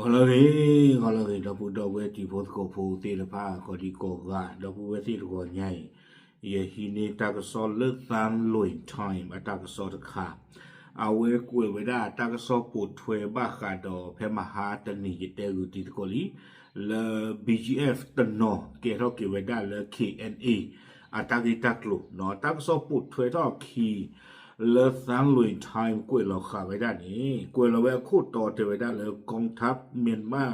ဂီၤလၢအဂ့ၤ, ဂီၤလၢအဂ့ၤ ဒီပုၢ်ဒီဝဲၢ်တံၤဖိသကိးဖိသ့ၣ်တဖၣ် ကိးဒံကိးဂၤ ဒီပုၢ်ဝဲၢ်သ့ၣ်တဂီၤညါအံၤ, ယဟံးန့ၢ်တၢ်ကစီၣ်လၢ Than Lwin Time အတၢ်ကစီၣ်တခါ, အဝဲကွဲးဝဲဒၣ်တၢ်ကစီၣ်ပိာ်ထွဲဘၣ်ဃးဒီး ဖဲမဟါတနံၤ ယတဲဂုာ်တံၤသကိးလံ, လၢ B G F တနီၤ ကဲထီၣ်က့ၤဝဲဒၣ်လၢ K N A အတၢ်ဂ့ၢ်တၢ်ကျိၤ, တၢ်ကစီၣ်ပိာ်ထွဲထီၣ်အခံ လၢ Than Lwin Time ကွဲးလီၤဃာ်ဝဲဒၣ်န့ၣ် ကွဲးလီၤဝဲအခိၣ်တီတဲဝဲဒၣ်လၢ กองทัพเมียนมา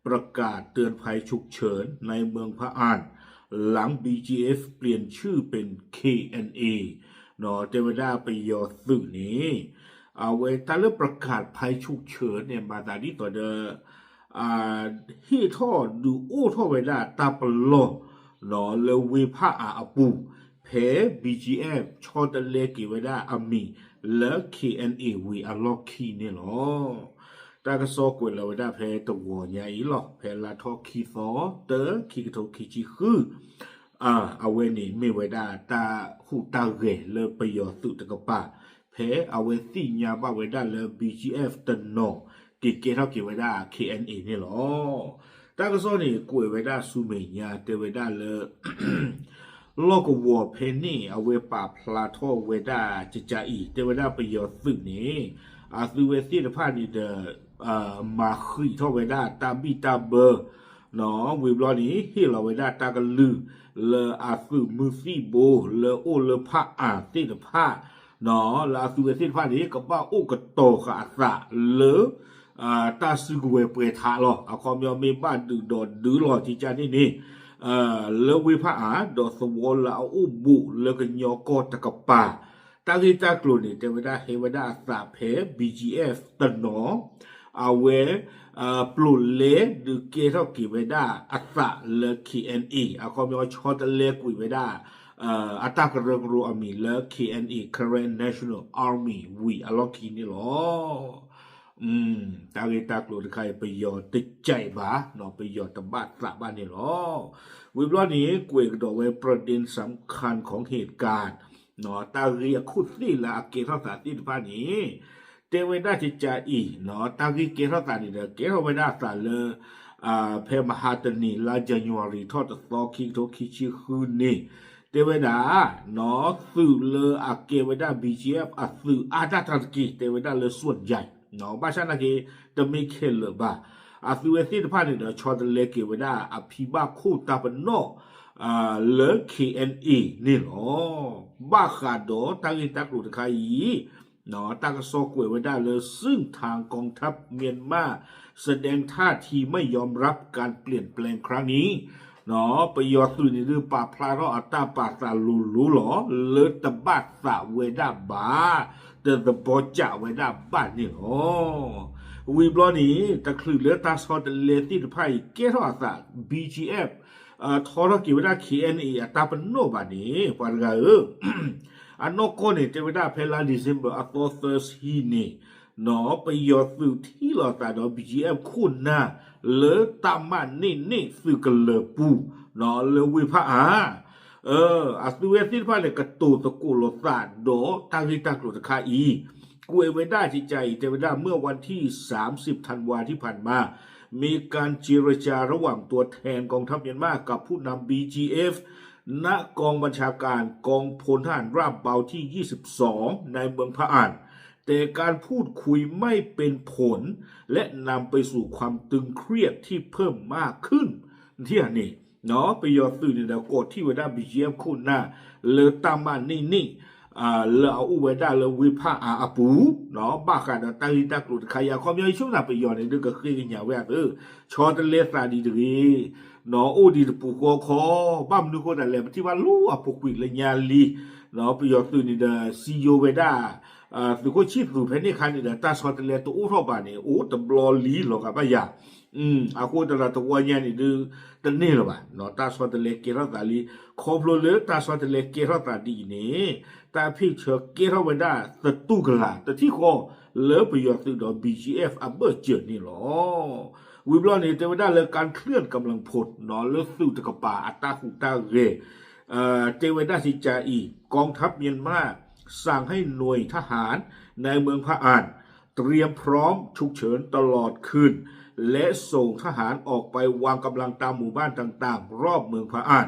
ประกาศเตือนภัยฉุกเฉินในเมืองพะอ่าน หลัง B G F เปลี่ยนชื่อเป็น K N A တဲဝဲဒၣ်ပယီၤသုးန့ၣ် အဝဲတၢ်လၢ ประกาศภัยฉุกเฉิน န့ၣ် မၤသးဒ်သိးဒီး ဟ့ၣ်ထီၣ်ဒုးအိၣ်ထီၣ်ဝဲဒၣ်တၢ်ပလီၢ် လၢဝ့ၢ်ဖးအၣ်အပူၤ ဖဲ B G F ဆီတလဲက့ၤဝဲဒၣ်အမံၤလၢ K N A ဝံၤအလီၢ်ခံန့ၣ်လီၤ. တၢ်ကစီၣ်ကွဲးလီၤဝဲဒၣ်ဖဲတဂီၤညါအံၤလီၤ. ဖဲလါထီၣ်ခံသီ တၢ ခံကထိခံဆံဃု အဝဲန့ၣ်မ့ၢ်ဝဲဒၣ်တၢ်ဟူးတၢ်ဂဲၤလၢပယီၤသုးတကပၤ ဖဲအဝဲသ့ၣ်ညါဘၣ်ဝဲဒၣ်လၢ B G F တနီၤ က့ၤကဲထီၣ်က့ၤဝဲဒၣ် K N A န့ၣ်လီၤ. တၢ်ကစီၣ်န့ၣ် ကွဲးဝဲဒၣ်ဆူမဲာ်ညါတဲဝဲဒၣ်လၢ လီၢ်ကဝီၤဖဲန့ၣ် အဝဲပာ်ဖျါထီၣ်ဝဲဒၣ်ကကးအံၤ တဲဝဲဒၣ်ပယီၤသုးန့ၣ် အသုဝဲသ့ၣ်တဖၣ်န့ၣ်ဒီး မၤဃံးထီၣ်ဝဲဒၣ်တၢ်ဘံၣ်တၢ်ဘၢ ဝံၤဘျီန့ၣ် ဟ့ၣ်လီၤဝဲဒၣ်တၢ်ကလုၢ် လၢအသုးမုၢ်သံၣ်ဘိ လၢအိၣ်လၢဖးအၣ်သ့ၣ်တဖၣ် လၢအသုဝဲသ့ၣ်တဖၣ်န့ၣ် ကဘၣ်အိၣ်ကတီၤဃာ်အသးလၢ တၢ်စုကဝဲၤပှဲၤထးလီၤ. အခီပညီမ့ၢ်ဘၣ်ဒုးဒီးဒုးလီၤကကးန့ၣ်န့ၣ် လၢဝ့ၢ်ဖးအၣ် ဒီးသဝီလၢအအိၣ်ဘူးလၢကညီကီၢ်တကပၤ တၢ်ဂ့ၢ်တၢ်ကျိၤန့ၣ် တဲဝဲဒၣ်ဟဲဝဲဒၣ်အသးဖဲ B G F တနီၤ အဝဲ ပျိာ်လဲဒုးကဲထီၣ်က့ၤဝဲဒၣ်အသးလၢ K N A အခီပညီဆီတလဲကွံာ်ဝဲဒၣ် အတၢ်ကရၢကရိအမံၤလၢ K N A Karen National Army ဝံၤအလီၢ်ခံန့ၣ်လီၤ. တၢ်ဂ့ၢ်တၢ်ကျိၤတခါအံၤ ပယီၤတကးဘၣ် ပယီၤတဘၣ်သးဘၣ်န့ၣ်လီၤ. ဝံၤဘျီန့ၣ် ကွဲးကဒီးဝဲ ประเด็นสำคัญของเหตุการณ์ တၢ်ဂ့ၢ်အခိၣ်သ့ၣ်လၢအကဲထီၣ်သးသ့ၣ်တဖၣ်န့ၣ် တဲဝဲဒၣ်ကကးအံၤ တၢ်ဂ့ၢ်ကဲထီၣ်သးန့ၣ်ဒီး ကဲထီၣ်ဝဲဒၣ်အသးလၢ ဖဲမဟါတနံၤ လါ January ထီၣ်တသီ ခံကထိခံဆံဃုန့ၣ် တဲဝဲဒၣ် သုးလၢအကဲဝဲဒၣ် B G F အသုးအါတၢ်တၢ်တက့ၢ် တဲဝဲဒၣ်လၢ ส่วนใหญ่ ဘၣ်ဆၣ်နာ်က့ တမ့ၢ်ခဲလၢာ်ဘၣ်. အသုဝဲသ့ၣ်တဖၣ်န့ၣ်ဒီး ဆီတလဲက့ၤဝဲဒၣ်အဖံဘၣ်ခိၣ်တၢ်ပနီၣ် လၢ K N A န့ၣ်လီၤ. ဘၣ်ဃးဒီးတၢ်ဂ့ၢ်တၢ်ကျိၤတခါအံၤ တၢ်ကစီၣ်ကွဲးဝဲဒၣ်လၢ ซึ่งทางกองทัพเมียนมาแสดงท่าทีไม่ยอมรับการเปลี่ยนแปลงครั้งนี้ ပယီၤသုးန့ၣ်ဒုးပာ်ဖျါထီၣ်အတၢ်ပာ်သးလိၤလိၤလီၤ လၢတဘၣ်သးဝဲဒၣ်ဘၣ် တသဘီကးဝဲဒၣ်ဘၣ်န့ၣ်လီၤ. ဝံၤဘျီန့ၣ် တချုးလၢတၢ်ဆီတလဲသ့ၣ်တဖၣ်အံၤကဲထီၣ်အသး B G F ထီထီၣ်က့ၤဝဲဒၣ် K N A အတၢ်ပနီၣ်ဘၣ်န့ၣ် ပှၤတဂၤဧၢ အနီၢ်ကီၢ်န့ၣ် တဲဝဲဒၣ်ဖဲလါ December အသီသၢဆံန့ၣ် ပယီၤသုးထံၣ်လိာ်သးဒီး B G F ခိၣ်နၢ် လၢတၢ်မၤန့ၢ်န့ၢ်သုးကလၢၤပူၤ လၢဝ့ၢ်ဖးအါ အသုဝဲသ့ၣ်တဖၣ်န့ၣ် ကတိၤသကိးလိာ်သးဒီးတၢ်ဂ့ၢ်တၢ်ကျိၤတခါအံၤ ကွဲးဝဲဒၣ်ကကးအံၤ တဲဝဲဒၣ် เมื่อวันที่สามสิบธันวาที่ผ่านมา มีการเจรจาระหว่างตัวแทนกองทัพเมียนมากับผู้นำ B G F ณกองบัญชาการกองพลทหารราบเบาที่ยี่สิบสองในเมืองพะอ่าน แต่การพูดคุยไม่เป็นผล และนำไปสู่ความตึงเครียดที่เพิ่มมากขึ้น ထံၣ်ဧါန့ၣ် ပယီၤသုးန့ၣ်ဒီးကိးထီၣ်ဝဲဒၣ် B G F ခိၣ်နၢ် လၢတၢ်မၤန့ၢ်န့ၢ် လၢအအိၣ်ဝဲဒၣ်လၢဝ့ၢ်ဖးအါအပူၤ ဘၣ်ဃးဒီးတၢ်ဂ့ၢ်တၢ်ကျိၤတခါအံၤ အခီပညီ ယဆိကမိၣ်ပယီၤန့ၣ်ဒုးကဃ့ကညးဝဲအသး ဆီတလဲသးဒ်တဂ့ၤ အိၣ်ဒံးတပူၤဃီခီ ဘၣ်မနုၤဃိသတးလဲၣ် ပထံၣ်ဘၣ်လၢအပူၤကွံာ်လၢညါလံ ပယီၤသုးန့ၣ်ဒီး စံယိၤဝဲဒၣ် သုးခိၣ်ဆံၣ်သူးဖဲန့ၣ်အခါန့ၣ်ဒီး တၢ်ဆီတလဲတအိၣ်ထီၣ်ဘၣ်န့ၣ် အိၣ်တဘျီလံလီၤဂာ်ဘၣ်ယၤ အဃိသတးဒီးတဝီညါန့ၣ်ဒုး တန့ၢ်လၢၤဘၣ် တၢ်ဆီတလဲကဲထီၣ်သးလံ ခီဖျိလၢတၢ်ဆီတလဲကဲထီၣ်သးဒ်အံၤန့ၣ် တၢ်ဖ့ၣ်ဆၢကဲထီၣ်ဝဲဒၣ်သတူၢ်ကလာ်တထံၣ်ဃီ လၢပယီၤသုးဒီး B G F အဘၢၣ်စၢၤန့ၣ်လီၤ. ဝံၤဘျီန့ၣ် တဲဝဲဒၣ်လၢ การเคลื่อนกำลังพล လၢသုးတကပၤအတၢ်ဟူးတၢ်ဂဲၤ တဲဝဲဒၣ်ကကးအံၤ กองทัพเมียนมาสั่งให้หน่วยทหารในเมืองพะอ่านเตรียมพร้อมฉุกเฉินตลอดคืน และส่งทหารออกไปวางกำลังตามหมู่บ้านต่างๆ รอบเมืองพะอ่าน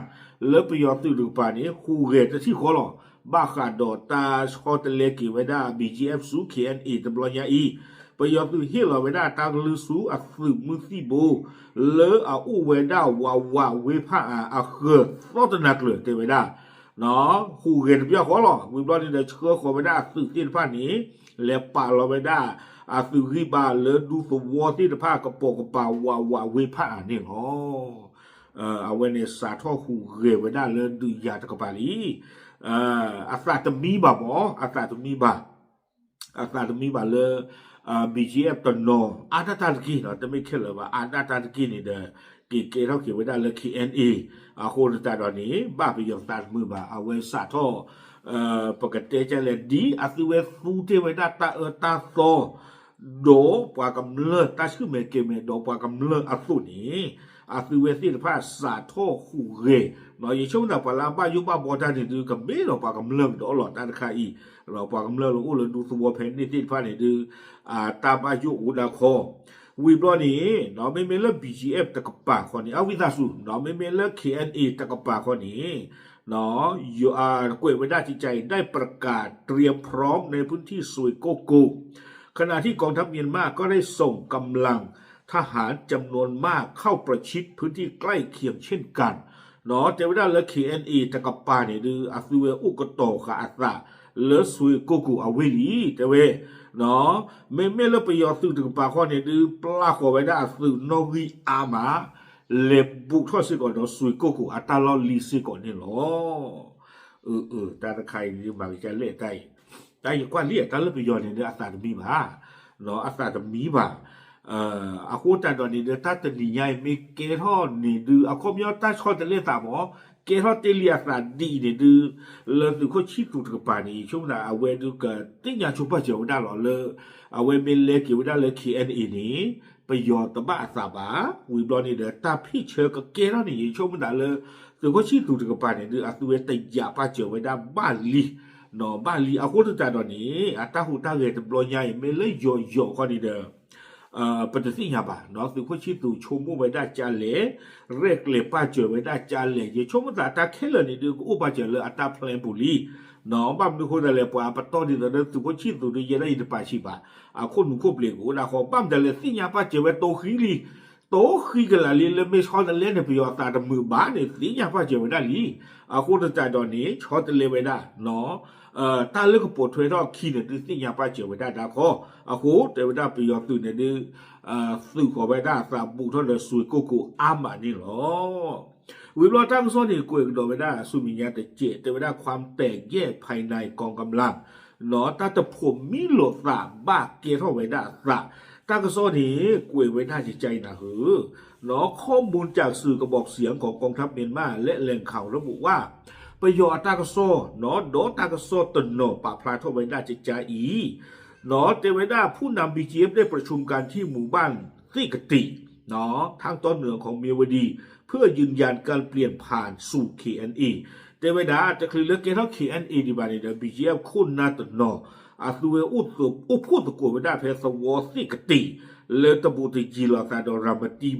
လၢပယီၤသုးတကပၤန့ၣ် ဟူးဂဲၤတထံၣ်ဃီလီၤ. ဘၣ်ဃးဒီးတၢ်ဆီတလဲက့ၤဝဲဒၣ် ဘီၣ်ကၠံၣ်အ့ၣ်ဖ် စူ ခ့ၣ်အဲၣ်အ့ၣ် တဘျီညါအံၤ, ပယီၤသုးဟ့ၣ်လီၤဝဲဒၣ်တၢ်ကလုၢ်ဆူအသုးမုၢ်သံၣ်ဘိ လၢအအိၣ်ဝဲဒၣ်ဝးဝးဝ့ၢ်ဖးအါ အဃၢၤသီတနၤကျၢၤ တဲဝဲဒၣ် ဟူးဂဲၤတဘျီဃီလီၤ. ဝံၤဘျီန့ၣ်ဒီး ဆှၢဃီၤဝဲဒၣ်အသုးသ့ၣ်တဖၣ်န့ၣ် လဲၤပာ်လီၤဝဲဒၣ် အသုးဂံၢ်ဘါလၢဒူသဝီသ့ၣ်တဖၣ် ကပိာ်ကပၤဝးဝးဝ့ၢ်ဖးအါန့ၣ်လီၤ. အဝဲန့ၣ်စးထီၣ်ဟူးဂဲၤဝဲဒၣ်လၢဒုးယၤတကပၤလံ. အသးတမံဘၣ်မၢ်, အသးတမံဘၣ် အသးတမံဘၣ်လၢ ဘီၣ်ကၠံၣ်အ့ၣ်ဖ် တနီၤ အါဒၣ်တၢ်တက့ၢ်, တမ့ၢ်ခဲလၢာ်ဘၣ် အါဒၣ်တၢ်တက့ၢ်န့ၣ်ဒီး က့ၤကဲထီၣ်က့ၤဝဲဒၣ်လၢ ခ့ၣ်အဲၣ်အ့ၣ်, အဃိသတးဒီးန့ၣ် ဘၣ်ပယီၤသးတမုာ်ဘၣ် အဝဲစးထီၣ် ပကတဲကလဲၣ် ဒ်အသုဝဲသူတ့ၢ်ဝဲဒၣ်တၢ်အၢတၢ်သီ ဒီးပှၤကမျၢၢ်တၢ်ဆူၣ်မဲာ်ကဲၤမဲာ်ဒီးပှၤကမျၢၢ်အသိးန့ၣ် အသုဝဲသ့ၣ်တဖၣ်စးထီၣ်ဟူးဂဲၤ, ယဆိကမိၣ်သးပှၤလၢအဘၣ်ယိၣ်ဘၣ်ဘှီတၢ်န့ၣ်ဒုး ကမ့ၢ်ဒီးပှၤကမျၢၢ်ကဒီးလီၤ တၢ်တခါအံၤ, ပှၤကမျၢၢ်လၢအိၣ်လၢဒူသဝီဖဲန့ၣ်သ့ၣ်တဖၣ်န့ၣ်ဒုး တၢ်ဘၣ်ယိၣ်အိၣ်ဒၣ်ခီ ဝံၤဘျီန့ၣ် မ့မ့ၢ်လၢ ဘီၣ်ကၠံၣ်အ့ၣ်ဖ် တကပၤခီန့ၣ် အဝံသးစူၤ မ့မ့ၢ်လၢ ခ့ၣ်အဲၣ်အ့ၣ် တကပၤခီန့ၣ် ကွဲးဝဲဒၣ်ကကါအံၤ ได้ประกาศเตรียมพร้อมในพื้นที่ซวยโก้โก ขณะที่กองทัพเมียนมาก็ได้ส่งกำลังทหารจำนวนมากเข้าประชิดพื้นที่ใกล้เคียงเช่นกัน တဲဝဲဒၣ်လၢ ခ့ၣ်အဲၣ်အ့ၣ် တကပၤန့ၣ်ဒုး အသုဝဲအိၣ်ကတီၤဃာ်အသး လၢစွ့ကိၢ်ကိၢ်အဝ့ၢ်လံ တဲဝဲ မ့မ့ၢ်လၢပယီၤသုးတကပၤခီန့ၣ်ဒုး ပျၢ်ဃီၤဝဲဒၣ်အသုးနီၣ်ဂံၢ်အါမး လဲၤဘူးထီၣ်စ့ၢ်ကီးဒီးစွ့ကိၢ်ကိၢ်အတၢ်လီၢ်လံၤစ့ၢ်ကီးန့ၣ်လီၤ. တၢ်တခါအံၤဒုး မၤကစၢ်လဲၣ်တၢ်အံၤ, တၢ်ယကွၢ်လံ တၢ်လၢပယီၤန့ၣ်ဒုး အသးတမံဘၣ်, အသးတမံဘၣ် အဃိသတးဒီးန့ၣ်ဒုး တၢ်တနံၤညါအံၤ မ့ၢ်ကဲထီၣ်န့ၣ်ဒုး အခီပညီတၢ်ဆီတလဲသးမၢ်, ကဲထီၣ်တ့ၢ်လံအသးဒ်အံၤန့ၣ်ဒုး လၢသုးခိၣ်ဆံၣ်သူးတကပၤန့ၣ် ယဆိကမိၣ်သး အဝဲဒုးကသ့ၣ်ညါဆိပာ်စၢၤဝဲဒၣ်လီၤလၢ အဝဲမ့ၢ်လဲၤက့ၤဝဲဒၣ်လၢ ခ့ၣ်အဲၣ်အ့ၣ်န့ၣ် ပယီၤတဘၣ်အသးဘၣ်. ဝံၤဘျီန့ၣ်ဒီး တၢ်ဖ့ၣ်ဆၢကကဲထီၣ်န့ၣ် ယဆိကမိၣ်သးလၢ သုးခိၣ်ဆံၣ်သူးတကပၤန့ၣ်ဒုး အသုဝဲတယာ်ပာ်စၢၤဝဲဒၣ်ဘၣ်လံ ဘၣ်လံ. အဃိသတးဒီးန့ၣ် အတၢ်ဟူးတၢ်ဂဲၤတဘျီညါအံၤ မ့ၢ်လၢယိာ်ယိာ်ခီန့ၣ်ဒီး ပတသ့ၣ်ညါဘၣ် သုးခိၣ်ဆံၣ်သူးဆိကမိၣ်ဝဲဒၣ်ကလဲၣ်, ရဲၣ်ကျဲၤပာ်စၢၤဝဲဒၣ်ကလဲၣ်, ယဆိကမိၣ်သးတၢ်ခဲလၢာ်န့ၣ်ဒုး ကအိၣ်ပာ်စၢၤလၢအတၢ် plan ပူၤလံ. ဘၣ်မနုၤအဃိသတးလဲၣ် ပှၤပတီၢ်ဒ်သိးလၢသုးခိၣ်ဆံၣ်သူးဒုး ယဲဒၣ်ယတပာ်ဆံးဘၣ်, အခိၣ်နူာ်ခိၣ်ပျ့ၤကအိၣ်ဒၣ်ဃီ ဘၣ်မတၤလဲၣ် သ့ၣ်ညါပာ်စၢၤဝဲတိၤဃံလံ တိၤဃံကလာ်လံ လၢမ့ၢ်ဆီတလဲန့ၣ် ပယီၤသးတမုာ်ဘၣ်န့ၣ် သ့ၣ်ညါပာ်စၢၤဝဲဒၣ်လံ. အဃိသတးဒီးန့ၣ် ဆီတလဲဝဲဒၣ် တၢ်လၢကပိာ်ထွဲထီၣ်အခံန့ၣ်ဒုး သ့ၣ်ညါပာ်စၢၤဝဲဒၣ်ဒၣ်ခီ, အဃိတဲဝဲဒၣ်ပယီၤသုးန့ၣ်ဒုး သုးဃီၤဝဲဒၣ်အသးဘူးထီၣ်ဒီးစွ့ကိၢ်ကိၢ်အါမးန့ၣ်လီၤ. ဝံၤဘျီတၢ်ကစီၣ်န့ၣ် ကွဲးကဒီးဝဲဒၣ်ဆူမဲာ်ညါတစဲး တဲဝဲဒၣ် ความแตกแยกภายในกองกำลัง တၢ်တဖိးမံလိာ်သးဘၣ်ကဲထီၣ်ဝဲဒၣ်အသး, တၢ်ကစီၣ်န့ၣ် ကွဲးဝဲဒၣ်ကကါအံၤနၤဧၢ ข้อมูลจากสื่อกระบอกเสียงของกองทัพเมียนมาและแหล่งข่าวระบุว่า ပယီၤအတၢ်ကစီၣ် ဒီးတၢ်ကစီၣ်တနီၤပာ်ဖျါထီၣ်ဝဲဒၣ်ကကါအံၤ တဲဝဲဒၣ် ผู้นำ ဘီၣ်ကၠံၣ်အ့ၣ်ဖ် ได้ประชุมกันที่หมู่บ้าน เสกติ ทางตอนเหนือของเมียวดี เพื่อยืนยันการเปลี่ยนผ่านสู่ เคเอ็นเอ တဲဝဲဒၣ် တချုးလၢကဲထီၣ် ခ့ၣ်အဲၣ်အ့ၣ် ဒံးဘၣ်န့ၣ်ဒီး ဘီၣ်ကၠံၣ်အ့ၣ်ဖ် ခိၣ်နၢ်တနီၤ အသုဝဲအိၣ်ဖှိၣ်သကိးဝဲဒၣ်ဖဲသဝီသ့ၣ်ကတ့ၢ် လၢတဘူးတယံၤလိာ်သးဒီးရၤမတံဘၣ်, ဒ်သိးဒီး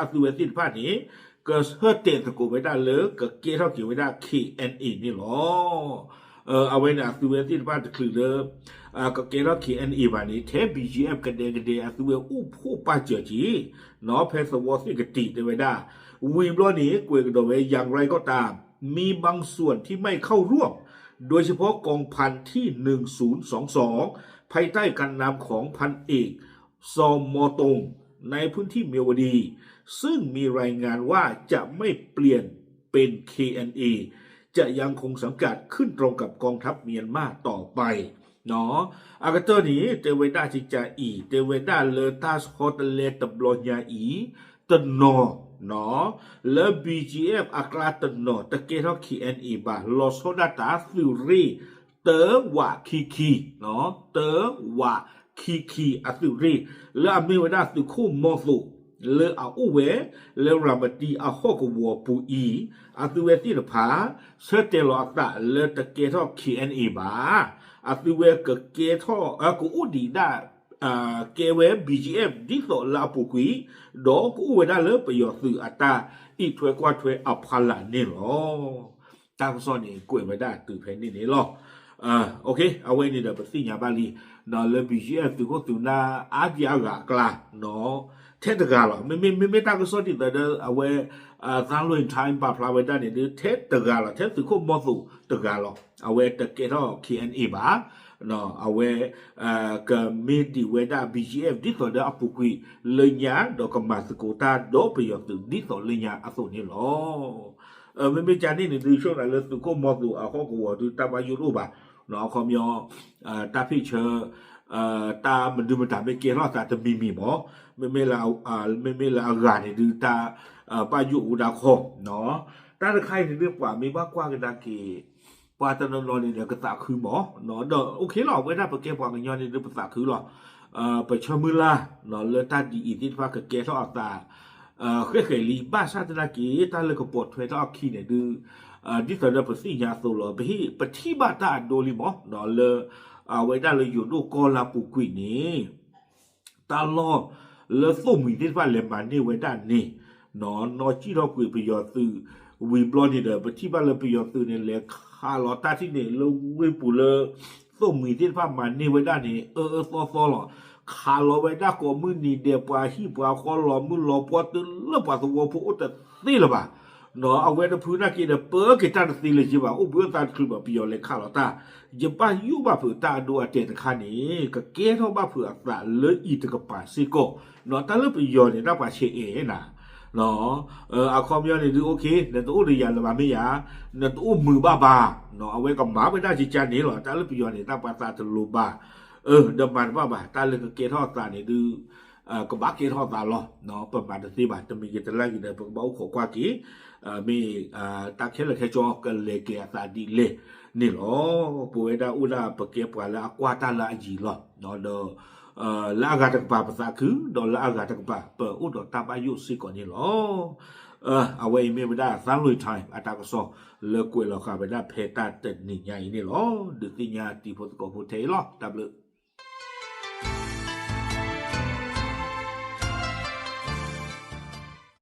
အသုဝဲသ့ၣ်တဖၣ်န့ၣ် ကဆၢတဲာ်သကိးဝဲဒၣ်လၢကကဲထီၣ်က့ၤဝဲဒၣ် ခ့ၣ်အဲၣ်အ့ၣ် န့ၣ်လီၤ. အဝဲန့ၣ်အသုဝဲသ့ၣ်တဖၣ်တချုးလၢ ကကဲထီၣ် ခ့ၣ်အဲၣ်အ့ၣ် ဘၣ်န့ၣ် ထဲ ဘီၣ်ကၠံၣ်အ့ၣ်ဖ် ကဒဲကဒဲ အသုဝဲအိၣ်ဖှိၣ်ပာ်စၢၤက့ၤ ဖဲသဝီသ့ၣ်ကတ့ၢ်တဲဝဲဒၣ်, ဝံၤဘျီန့ၣ် ကွဲးကဒီးဝဲ อย่างไรก็ตาม มีบางส่วนที่ไม่เข้าร่วม โดยเฉพาะกองพันที่หนึ่งศูนย์สองสอง ภายใต้การนำของพันเอก ซอมมอตง ในพื้นที่เมียวดี ซึ่งมีรายงานว่าจะไม่เปลี่ยนเป็น เคเอ็นเอ จะยังคงสังกัดขึ้นตรงกับกองทัพเมียนมาต่อไป အကတၢၢ်န့ၣ် တဲဝဲဒၣ်ကကါအံၤ တဲဝဲဒၣ်လၢတၢ်ဆီတလဲတဘျီညါအံၤ တနီၤ လၢ ဘီၣ်ကၠံၣ်အ့ၣ်ဖ် အကျါတနီၤ တကဲထီၣ် ခ့ၣ်အဲၣ်အ့ၣ် ဘၣ် လီၤဆီဒၣ်တၢ်သုးရ့ၣ် တၢဝးခံခံ, တၢဝးခံခံအသုးရ့ၣ် လၢအမ့ၢ်ဝဲဒၣ်သုးခိၣ်မီၤသိး လၢအအိၣ်ဝဲ လၢရၤမတံအဟီၣ်ကဝီၤပူၤအံၤ အသုဝဲသ့ၣ်တဖၣ် ဆၢတဲာ်လီၤအသးလၢတကဲထီၣ် ခ့ၣ်အဲၣ်အ့ၣ် ဘၣ်. အသုဝဲကကဲထီၣ် ကအိၣ်ဒံးဒၣ် ကဲဝဲ B G F ဒ်သိးလၢအပူၤကွံာ်, ဒီးကအိၣ်ဝဲဒၣ်လၢပယီၤသုးအတၢ်အံးထွဲကွၢ်ထွဲအဖီလာ်န့ၣ်လီၤ. တၢ်ကစီၣ်န့ၣ် ကွဲးဝဲဒၣ်တုၤဖဲန့ၣ်န့ၣ်လီၤ. အဝဲန့ၣ်ဒီးပသ့ၣ်ညါဘၣ်လံ, လၢ B G F သုးခိၣ်သုးနၢ်အါဒံအါဂၤအကျါ ထဲတဂၤလီၤ. မ့မ့ၢ်တၢ်ကစီၣ်ဒ်သိးဒီး အဝဲ သန်းလွင် time ပာ်ဖျါဝဲဒၣ်န့ၣ်ဒုး ထဲတဂၤလီၤ, ထဲသုးခိၣ်မီၢ်သိးတဂၤလီၤ. အဝဲတကဲထီၣ် K N A ဘၣ်. အဝဲ ကမ့ၢ်ဒံးဝဲဒၣ် B G F ဒ်သိးဒီးအပူၤကွံာ်လၢညါ ဒီးကမၤသကိးတၢ်ဒီးပယီၤသုးဒ်သိးလၢညါအသိးန့ၣ်လီၤ. မ့မ့ၢ်ကန့ၣ်န့ၣ်ဒုး ဆိကမိၣ်လၢသုးခိၣ်မီၢ်သိးအဟီၣ်ကဝီၤဒုး တၢ်ဘၣ်ယိၣ်တအိၣ်ဘၣ်. အခီပညီ တၢ်ဖ့ၣ်ဆၢ တၢ်မနုၤမတၤမ့ၢ်ကဲထီၣ်အသးတမံၤမံၤမး, မ့မ့ၢ်လၢအဂၤန့ၣ်ဒုး တၢ်ဘၣ်ယိၣ်အိၣ်ဒၣ်ခီ, တၢ်တခါအံၤန့ၣ်ဒုး ပှၤမ့ၢ်ဘၣ်ကွၢ်ကဒါက့ၤ ပှၤတနီၤနီၤန့ၣ်ဒီးကသးခုမး, ဒီး okay လီၤ, အဝဲဒၣ်ပကဲပှၤကညီန့ၣ်ဒုး ပသးခုလီၤ. ပဆၢမုၢ်လၢ် လၢတၢ်ဒ်အံၤသ့ၣ်တဖၣ်ကကဲထီၣ်အသး ဃဲးဃဲးလံ, ဘၣ်ဆၣ်သနာ်က့ တၢ်လၢကပိာ်ထွဲထီၣ်အခံန့ၣ်ဒုး ဒ်သိးဒီးပသ့ၣ်ညါအသိးလီၤ, ပဟ့ၣ် ပထံၣ်ဘၣ်တၢ်အဒိလံမး လၢ အဝဲဒၣ်လၢယိၤဒိၣ်ကီၢ်လၢအပူၤကွံာ်န့ၣ် တၢ်လီၢ်လၢသိၣ်မှံၤသ့ၣ်တဖၣ်လဲၤမၤန့ၢ်ဝဲဒၣ်န့ၣ်, နီၢ်ကံၣ်ထီၣ်ကွံာ်ပယီၤသုးဝံၤဘျီန့ၣ်ဒီး ပထံၣ်ဘၣ်လၢပယီၤသုးန့ၣ် လဲၤခးလီၤတၢ်ထံၣ်န့ၣ် လၢဝ့ၢ်ပူၤလၢ သိၣ်မှံၤသ့ၣ်တဖၣ်မၤန့ၢ်ဝဲဒၣ်န့ၣ် အၢအၢသီသီလီၤ. ခးလီၤဝဲဒၣ်ကိးမုၢ်နံၤဒဲး ပှၤဟံၣ်ပှၤဃီလီၤမုၢ်လီၤပှီၢ်တုၤလၢပှၤသဝီဖိအိၣ်တသ့လၢၤဘၣ်. အဝဲတဖုနာ်က့ဒီး ပၢက့ၤတၢ်တသ့လၢၤဘၣ်, အိၣ်ဘှံးအသးတချုးဘၣ် ပယီၤလဲၤခးလီၤတၢ်, ယဘၣ်ယိၣ်ဘၣ်ဖုးတၢ်အဒိအတဲာ်တခါန့ၣ် ကကဲထီၣ်ဘၣ်ဖုးအသးလၢအံၤတကပၤစ့ၢ်ကီး, တၢ်လၢပယီၤန့ၣ် တၢ်ပှၤဆဲးအဲၣ်နၤ အခီပညီန့ၣ်ဒုး okay နတအိၣ်ဒီးယၤလၢၤဘၣ်မ့ၢ်ယၤ, နတအိၣ်မုာ်ဘၣ်ဘၣ်, အဝဲကမၤဝဲဒၣ်ကကါန့ၣ်လီၤ. တၢ်လၢပယီၤန့ၣ် တၢ်ပှၤသးတလိၤဘၣ်, ဒီးမၤတဘၣ်ဘၣ်, တၢ်လၢကကဲထီၣ်အသးန့ၣ်ဒုး ကဘၣ်ကဲထီၣ်အသးလီၤ. ပမၤတသ့ဘၣ်, တမံၤဂ့ၤတလါဂ့ၤဒီး ပကဘၣ်အိၣ်ခိးကွၢ်က့ၤ မ့ၢ်တၢ်ခဲလၢာ်ခဲဆ့ကလဲၤက့ၤအသးဒ်လဲၣ်န့ၣ်လီၤ. ပဝဲဒၣ်အိၣ်ဒၣ်ပကဲပှၤလၢအကွၢ်တၢ်လၢအယံၤလီၤ. ဒီး လၢအဂၤတကပၤပသးခု, ဒီးလၢအဂၤတကပၤ ပအိၣ်ဒီးတၢ်ဘၣ်ယိၣ်စ့ၢ်ကီးန့ၣ်လီၤ. အဝဲအံၤမ့ၢ်ဝဲဒၣ် သၣ်လွံၢ် time အတၢ်ကစီၣ်လၢကွဲးလီၤဃာ်ဝဲဒၣ်ဖဲတၢ်တနံၤညါအံၤန့ၣ်လီၤ. ဒုးသ့ၣ်ညါတံၤဖိသကိးဖိထဲအံၤလီၤ. တၢ်ဘျုး